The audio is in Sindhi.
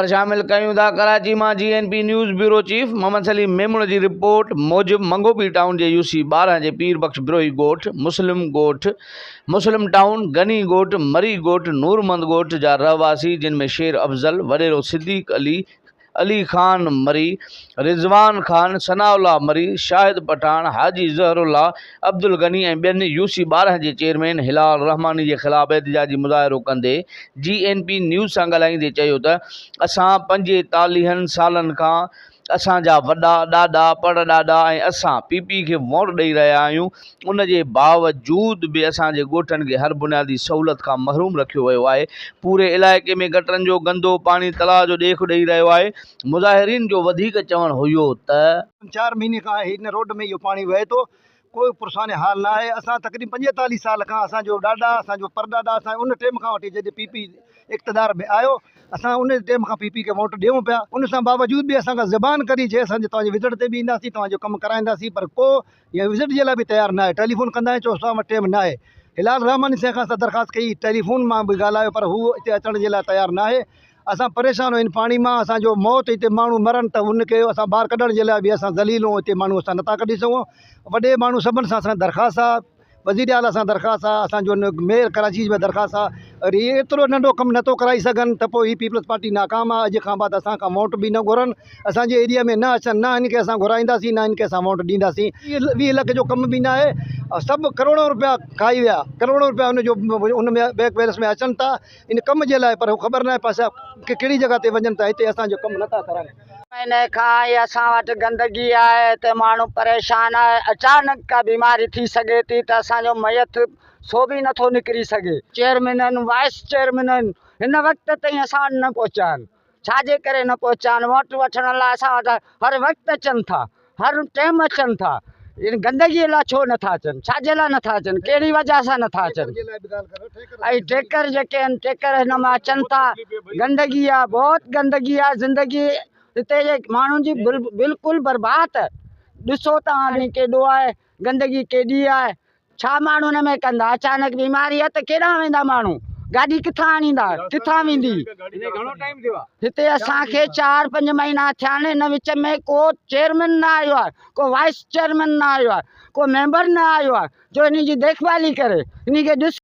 خبر شامل ڪيون ٿا ڪراچي مان G N P news bureau chief Muhammad Saleem Memon جي رپورٽ موجب منگهوپير ٽائون جي يو سي 12 جي پير بخش بروهي ڳوٺ، مسلم ڳوٺ، مسلم ٽائون، غني ڳوٺ، مري ڳوٺ، نورمحمد ڳوٺ جا رهواسي جن ۾ شير افضل، وڏيرو صديق علي، علي خان مري، رضوان خان، ثناء الله مري، شاهد پٺاڻ، حاجي ظهر الله، عبدالغني ۽ ٻين يو سي 12 جي چيئرمين هلال رحماني جي خلاف احتجاجي مظاهرو ڪندي جي اين پي نيوز سان ڳالهائيندي چيو ته اسان پنجيتاليهن سالن کان اسان جا وڏا، ڏاڏا، پڙ ڏاڏا ۽ اسان پي پي کي ووٽ ڏئي رهيا آهيون ان جي باوجود به اسان جي ڳوٺن کي هر بنيادي سهولت کان محروم رکيو ويو آهي پوري علائقي ۾ گٽرن جو گندو پاڻي تلاء جو ڏيک ڏئي رهيو آهي مظاهرين جو وڌيڪ چوڻ هيو ته. چار مهيني کان هن روڊ ۾ اهو پاڻي وهي ٿو ڪوئي پرسان حال نه آهي اسان تقريبن 45 سال کان اسان جو ڏاڏا اسان جو پرڏاڏا اسان ان ٽيم کان وٺي جڏهن پي پي اقتدار ۾ آيو اسان ان ٽيم کان پي پي کي ووٽ ڏيون پيا ان سان باوجود به اسان کان زبان ڪڍي چي اسان توهان جي وزٽ تي به اينداسين توهان جو ڪم ڪرائينداسين پر ڪو يا وزٽ جي لاء به تيار نه آهي ٽيليفون ڪندا آهيون چئو اسان وٽ ٽيم نه آهي هلال رحماني سائين کان اسان درخواست ڪئي ٽيليفون مان به ڳالهايو پر هو اتي اچڻ جي لاء تيار نه آهي اسان پريشان آهيون پاڻي مان اسان جو موت هتي ماڻهو مرن ته ان کي اسان ٻاهر ڪڍڻ جي لاء به اسان ذليل آهيون هتي ماڻهو اسان نٿا ڪڍي سگهون وڏي ماڻهو سڀن سان اسان درخواست آهي وزير اعليٰ سان درخواست آهي اسان جو ميئر ڪراچي جي درخواست آهي اگر هي ايترو ننڍو ڪم نٿو ڪرائي سگهن ته پوء هي پيپلز پارٽي ناڪام آهي اڄ کان بعد اسان کان ووٽ به نه گهرن اسان جي ايريا ۾ نه اچن نه هن کي اسان گهرائينداسين نه هن کي اسان ووٽ ڏينداسين 20 لک جو ڪم به نه آهي سڀ ڪروڙون روپيا کائي ويا ڪروڙون روپيا ان جو ان ۾ بينڪ بيلنس ۾ اچن ٿا ان ڪم جي لاء پر خبر ناهي پئسا ڪهڙي جڳهه تي وڃن ٿا هتي اسان جو ڪم نٿا ڪرائن. مهيني کان ئي اسان وٽ گندگي آهي هتي ماڻهو پريشان آهي اچانڪ ڪا بيماري ٿي سگهي ٿي ته اسان جو ميت سو به نٿو نڪري سگهي. چيئرمين آهن وائيس چيئرمين آهن هن وقت تائين اسان وٽ نه پهچا آهن ڇا جي ڪري نه پهچا آهن ووٽ وٺڻ لاء اسان وٽ هر وقت اچن ٿا هر ٽيم اچن ٿا ان گندگي لاء ڇو نٿا اچن ڇا جي لاء نٿا اچن ڪهڙي وجه سان نٿا اچن ۽ ٽيڪر جيڪي آهن ٽيڪر هن مان اچن ٿا گندگي آ بهت گندگي آ زندگي هتي جي ماڻهن جي بلڪل برباد ڏسو توهان به ڪيڏو آهي گندگي ڪيڏي آهي ڇا ماڻهو ان ۾ ڪندا؟ اچانڪ بيماري آهي ته ڪيڏانهن ويندا ماڻهو؟ گاڏي ڪٿان آڻيندا؟ ڪٿان ويندي؟ هتي اسان کي چار پنج مهينا ٿيا آهن ان وچ ۾ ڪو چيئرمين نه آيو آهي ڪو وائيس چيئرمين نه آيو آهي ڪو ميمبر نه آيو آهي جو انهي جي ديک ڀالي ڪري انهي کي ڏس.